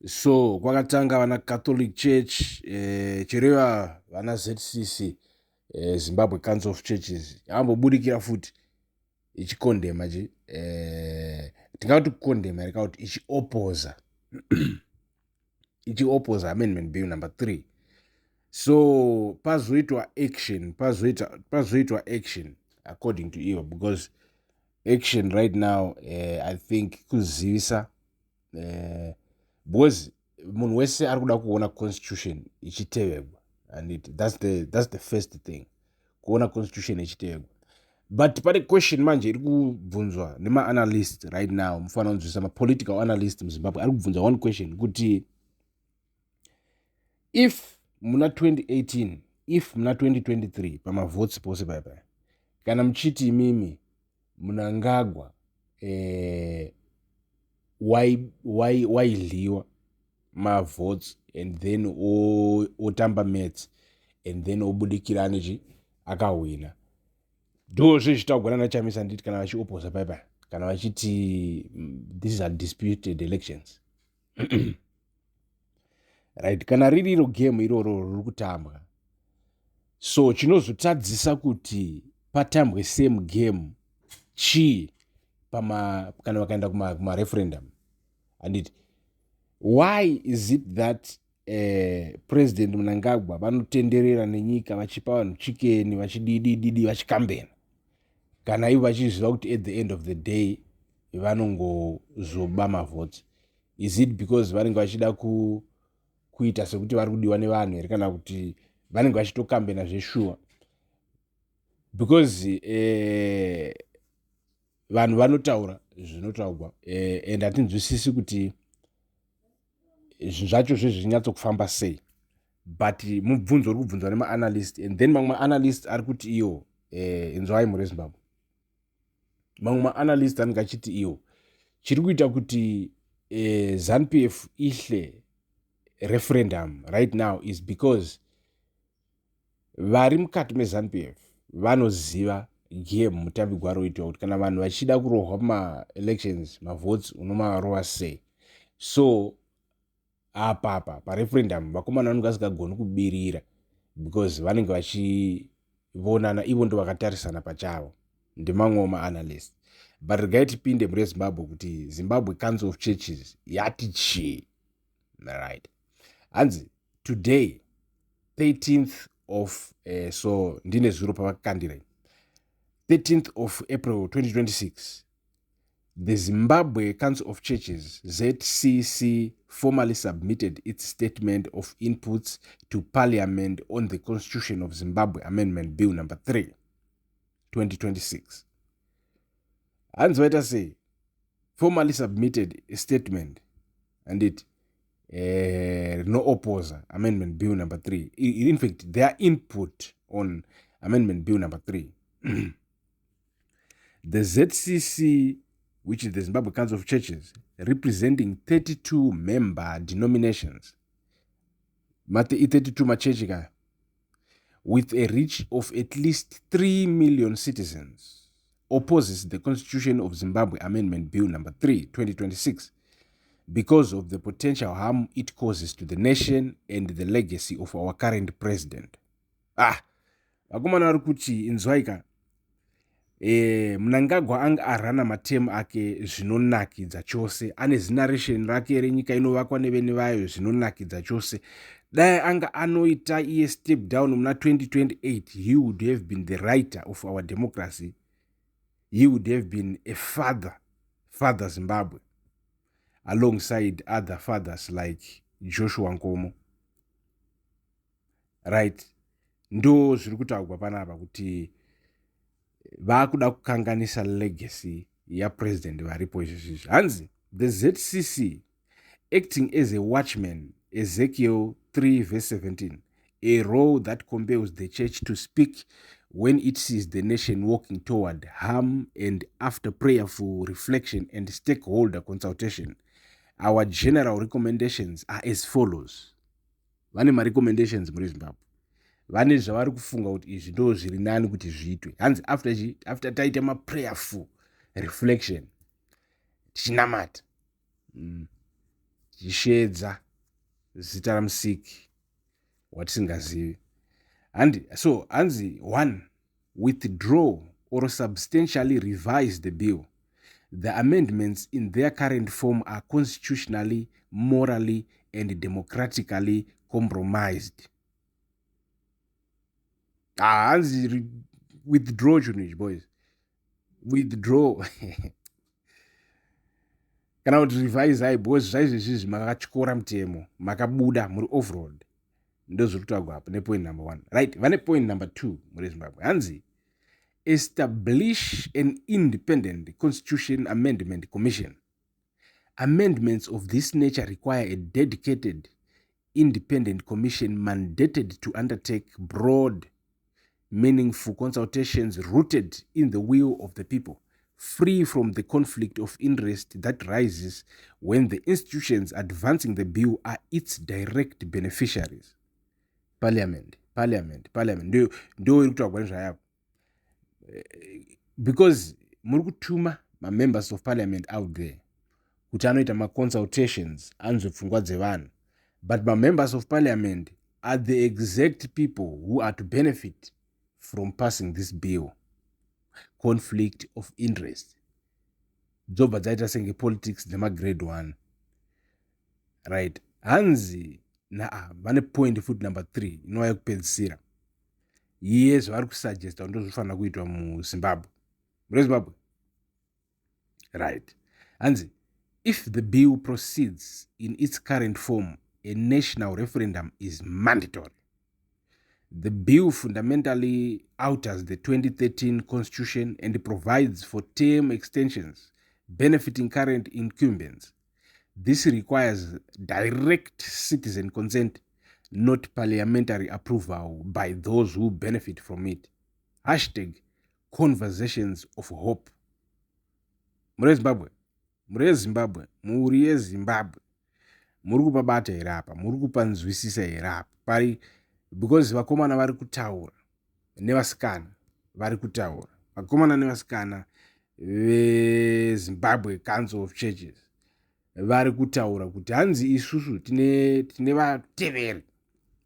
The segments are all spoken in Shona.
So kwakatanga vana Catholic Church, chireva vana ZCC, Zimbabwe Council of Churches, yambobudikira futi ichikondema chi, tingati kukondema here kana kuti ichiopoza Amendment Bill number 3. So pazoitwa action, pazoitwa action according to ivo, because action right now, I think kuzivisa, because munhu wese ari kuda kuona constitution ichitevegwa, and that's the first thing, kuona constitution ichitevegwa. But pane question manje iri kubvunzwa nemaanalyst right now. Mufanira kunzwisa, mapolitical analyst muZimbabwe ari kubvunza one question, kuti if muna 2018, if muna 2023 pamavotes pose paipai, kana muchiti imimi Mnangagwa waidliwa mavotes and then otamba maths and then obudikira nechi akahwina, ndo zvezvitaugwana naChamisa, nditi kana vachioposa paipai, kana vachiti these are disputed elections, right? Kana ririro game iroro riri kutambwa, so chinozotadzisa kuti patambwe same game chii pama kana vakaenda kumareferendum, handiti? Why is it that President Mnangagwa vanotenderera nenyika vachipa vanhu chicken, vachididididi, vachikambena, kana ivo vachiziva kuti at the end of the day vanongozoba mavotes? Is it because vanenge vachida kuita sekuti vari kudiwa nevanhu here, kana kuti vanenge vachitokambena zveshuwa? Because vanhu vanotaura zvinotaurwa, and hatinzwisisi kuti zvinhu zvacho zvezvinyatsokufamba sei. But mubvunzo uri kubvunzwa nemaanalyst, and then mamwe maanalyst ari kuti iwo, inzwai mhuri yeZimbabwe, mamwe maanalyst anenge achiti iwo chiri kuita kuti ZANU PF ihle referendum right now is because vari mukati meZANU PF vanoziva game mutambi gwaroitwa, kuti kana vanhu vachida kurohwa pamaelections, mavotes unomarova sei. So apapa pareferendum vakomana vanenge vasingagoni kubirira because vanenge vachivonana ivo ndo vakatarisana pachavo. Ndemamwewo maanalyst. But regai tipinde mure Zimbabwe, kuti Zimbabwe Council of Churches yati chii, right? Hanzi today, 13th of, so ndine zuro pavakandira, 13th of April 2026, the Zimbabwe Council of Churches, ZCC, formally submitted its statement of inputs to Parliament on the Constitution of Zimbabwe Amendment Bill number 3 2026. Hanzi vaita sei? Formally submitted a statement and it rinooposa Amendment Bill number 3, in fact their input on Amendment Bill number 3. The ZCC, which is the Zimbabwe Council of Churches, representing 32 member denominations, mate i32 machechi kaya, with a reach of at least 3 million citizens, opposes the Constitution of Zimbabwe Amendment Bill number 3 2026 because of the potential harm it causes to the nation and the legacy of our current president. Ah, vakomana vari kuti inzwaika, Mnangagwa anga arana matemu ake zvinonakidza chose, ane zinarration rake renyika inovakwa nevene vayo zvinonakidza chose. Dai anga anoita iye step down muna 2028, he would have been the writer of our democracy. He would have been a father, Father Zimbabwe, alongside other fathers like Joshua Nkomo, right? Ndo zviri kutaurwa panapa, kuti vaakuda kukanganisa legacy yapresident varipo izvizvizvi. Hanzi the ZCC, acting as a watchman, Ezekiel 3 verse 17, a role that compels the church to speak when it sees the nation walking toward harm, and after prayerful reflection and stakeholder consultation, our general recommendations are as follows. Vane marecommendations muri Zimbabwe, vane zvavari kufunga kuti izvi ndo zviri nani kuti zviitwe. Hanzi after taita maprayerful reflection, tichinamata, Tichisheedza zita raMusiki watisingazivi. Handi so hanzi one, withdraw or substantially revise the bill. The amendments in their current form are constitutionally, morally and democratically compromised. Ah, hanzi withdraw chinhu ichi, boys, withdraw kana kuti revisai, because zvaizvezvizvi makatyora mutemo, makabuda muri offroad. Ndozviri kutaurwa apo nepoint number one, right? Vane point number two muri Zimbabwe. Hanzi establish an independent constitution amendment commission. Amendments of this nature require a dedicated, independent commission mandated to undertake broad, meaningful consultations rooted in the will of the people, free from the conflict of interest that rises when the institutions advancing the bill are its direct beneficiaries. Parliament, parliament, parliament, ndo iri kutaurwa nezvayapo, because muri kutuma mamembers of parliament out there kuti anoita maconsultations, anzwe pfungwa dzevanhu, but mamembers of parliament are the exact people who are to benefit from passing this bill. Conflict of interest dzobva dzaita senge politics dzemagrade one, right? Hanzi naa vane point futi number three, inova yekupedzisira iye, zvavari kusuggesta ndo zvofanira kuitwa muZimbabwe, muri Zimbabwe, right? Hanzi if the bill proceeds in its current form, a national referendum is mandatory. The bill fundamentally alters the 2013 constitution and provides for term extensions benefiting current incumbents. This requires direct citizen consent, not parliamentary approval by those who benefit from it. #ConversationsOfHope. Muri Zimbabwe, muri Zimbabwe, mhuri yeZimbabwe, muri kupabata here apa? Muri kupanzwisisa here apa pari? Because vakomana vari kutaura nevasikana vari kutaura, vakomana nevasikana veZimbabwe Council of Churches vari kutaura kuti hanzi isusu tine vateveri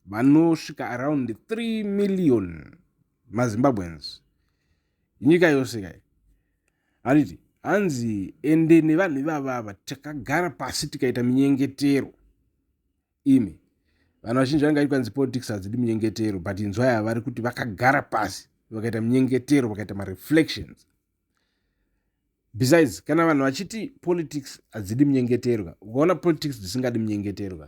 vanosvika around 3 million maZimbabweans nyika yose kai, handiti? Hanzi ende nevanhu ivavava takagara pasi tikaita minyengetero. Imi vanhu vazhinji vange kwanzi politics hadzidi minyengetero, but inzwai, vari kuti vakagara pasi vakaita minyengetero, vakaita mareflections. Besides, kana vanhu vachiti politics hadzidi munyengetero, ukaona politics dzisingadi munyengetero,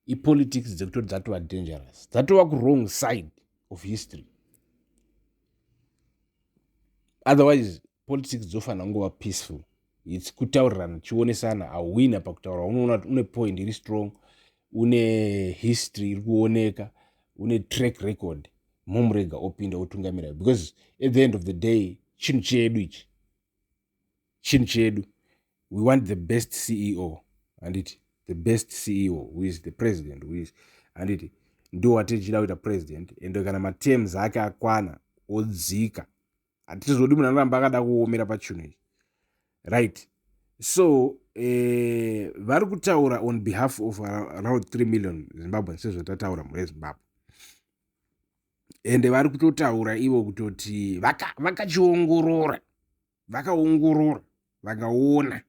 ipolitics dzekutoti dzatova dangerous, dzatova kuwrong side of history. Otherwise politics dzofanira kungova peaceful. Its kutaurirana, chionesana, awina pakutaura, unoona kuti une point iri strong, une history iri kuoneka, une track record, momurega opinda otungamira, because at the end of the day chinhu chedu ichi, chinhu chedu. We want the best CEO, handiti? The best CEO, who is the president, who is, handiti, ndo watichida kuita president. Ende kana materms ake akwana, odzika. Hatizodi munhu anoramba akada kuomera pachinhu ichi, right? So vari kutaura on behalf of around 3 million Zimbabweans, sezvatataura mhuri yeZimbabwe. Ende vari kutotaura ivo kutoti vakachiongorora, vakaongorora, vakaona.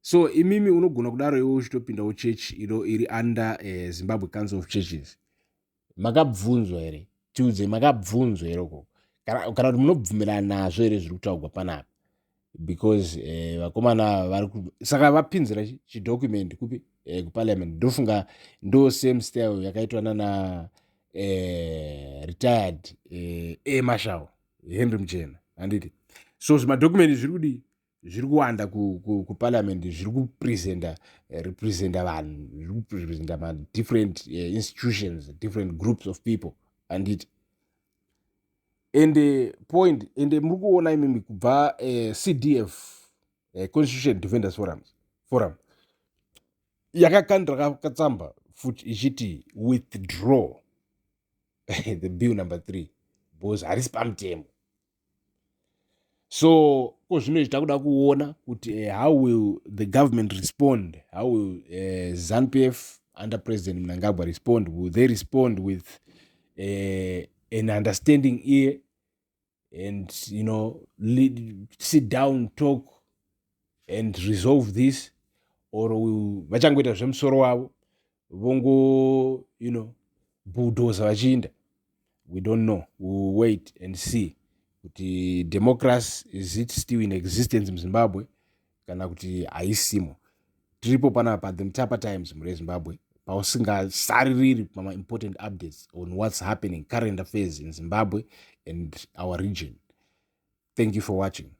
So imimi unogona kudaro iwe uchitopindawo chechi iro iri under Zimbabwe Council of Churches. Makabvunzwa here? Tiudze, makabvunzwa here uko, kana kuti munobvumirana nazvo here zviri kutaurwa panapa? Because vakomana vari, saka vapinzira chidocument kupi? Kuparliament. Ndofunga ndo same style yakaitwa nana retired air marshal Henry Muchena, handiti? So zvimadocument zviri kudii? Zviri kuwanda kuparliament, zviri kupresenta, representa vanhu, zviri kupresenta madifferent institutions, different groups of people, handiti? Ende point, ende muri kuona imimi kubva CDF, Constitution Defenders Forum, yakakandira katsamba futi ichiti withdraw the bill number three because harisi pamutemo. So ko zvino izvi takuda kuona kuti how will the government respond? How will ZANU PF under President Mnangagwa respond? Will they respond with an understanding ear and lead, sit down, talk and resolve this, or will vachangoita zvemusoro wavo, vongo bulldozer vachiinda? We don't know. We'll wait and see kuti democracy, is it still in existence muZimbabwe kana kuti haisimo? Tiripo panapa, The Mutapa Times, mhuri yeZimbabwe, pausingasaririri pamaimportant updates on what's happening, current affairs in Zimbabwe and our region. Thank you for watching.